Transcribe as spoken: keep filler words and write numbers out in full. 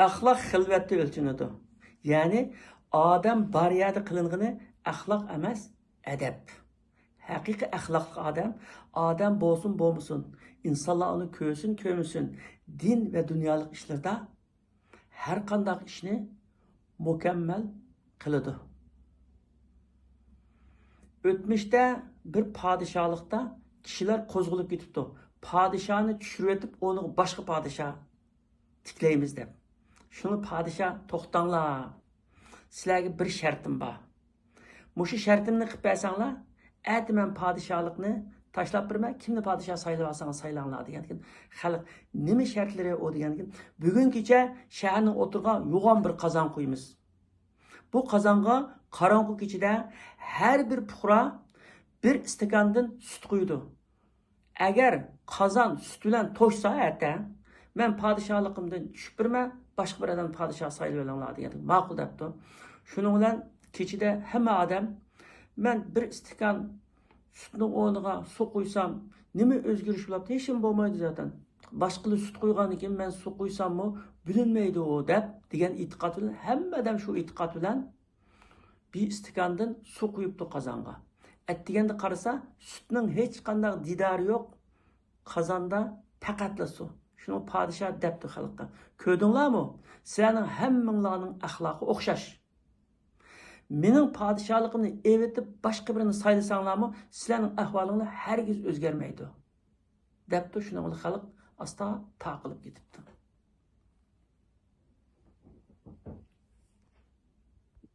ئەخلاق خىلۋەتتە ئۆلچىنىدۇ. يەنى ئادەم بار يەردە قىلىنغىنى ئەخلاق ئەمەس، ئەدەپ. ھەقىقىي ئەخلاقلىق ئادەم، ئادەم بولسۇن بولمىسۇن، ئىنسانلار ئۇنى كۆرسۇن كۆرمىسۇن، دىن ۋە دۇنيالىق ئىشلىرىدا ھەر قانداق ئىشنى مۇكەممەل قىلىدۇ. ئۆتمۈشتە بىر پادىشاھلىقتا كىشىلەر قوزغىلىپ كېتىپتۇ. پادىشاھنى چۈشۈرۈۋېتىپ، ئورنىغا باشقا پادىشاھ تىكلەيمىز دەپ. شۇڭا پادىشاھ، توختاڭلار، سىلەرگە بىر شەرتىم بار. مۇشۇ شەرتىمنى قىلىپ بەرسەڭلار، ئەتە مەن پادىشاھلىقنى تاشلاپ بېرىمەن، كىمنى پادىشاھ سايلىۋالساڭلار سايلاڭلار دېگەندىكىن، خەلق، نېمە شەرتلىرى ئۇ دېگەندىكىن، بۈگۈن كېچە شەھەرنىڭ ئوتتۇرىغا يوغان بىر قازان قويىمىز. بۇ قازانغا قاراڭغۇ كېچىدە ھەر بىر پۇقرا بىر ئىستاكاندىن سۈت قۇيىدۇ. ئەگەر قازان سۈت بىلەن توشسا ئەتە، مەن پادىشاھلىقىمدىن چۈشۈپ بېرىمەن، باشقا بىر ئادەمنى پادىشاھ سايلىۋېلىڭلار دېگەندىكىن، ماقۇل دەپتۇ. شۇنىڭ بىلەن كېچىدە ھەممە ئادەم، مەن بىر ئىستاكان سۈتنىڭ ئورنىغا سۇ قۇيسام، نېمە ئۆزگىرىش بولۇپتۇ؟ ھېچنېمە بولمايدۇ زاتەن. باشقىلار سۈت قۇيغاندىن كېيىن مەن سۇ قۇيساممۇ بىلىنمەيدۇ دەپ دېگەن ئېتىقاد بىلەن، ھەممە ئادەم شۇ ئېتىقاد بىلەن بىر ئىستاكاندىن سۇ قۇيۇپتۇ قازانغا. ئەتىگەندە قارىسا، سۈتنىڭ ھېچقانداق دىدارى يوق، قازاندا پەقەتلا سۇ. شۇنىڭ پادىشاھ دەپتۇ خەلققە، كۆردۈڭلارمۇ؟ سىلەرنىڭ ھەممىڭلارنىڭ ئەخلاقى ئوخشاش. مېنىڭ پادىشاھلىقىمنى ئېۋىتىپ، باشقا بىرىنى سايلىساڭلارمۇ، سىلەرنىڭ ئەھۋالىڭلار ھەرگىز ئۆزگەرمەيدۇ، دەپتۇ. شۇنىڭ بىلەن خەلق ئاستا تاقىلىپ كېتىپتۇ.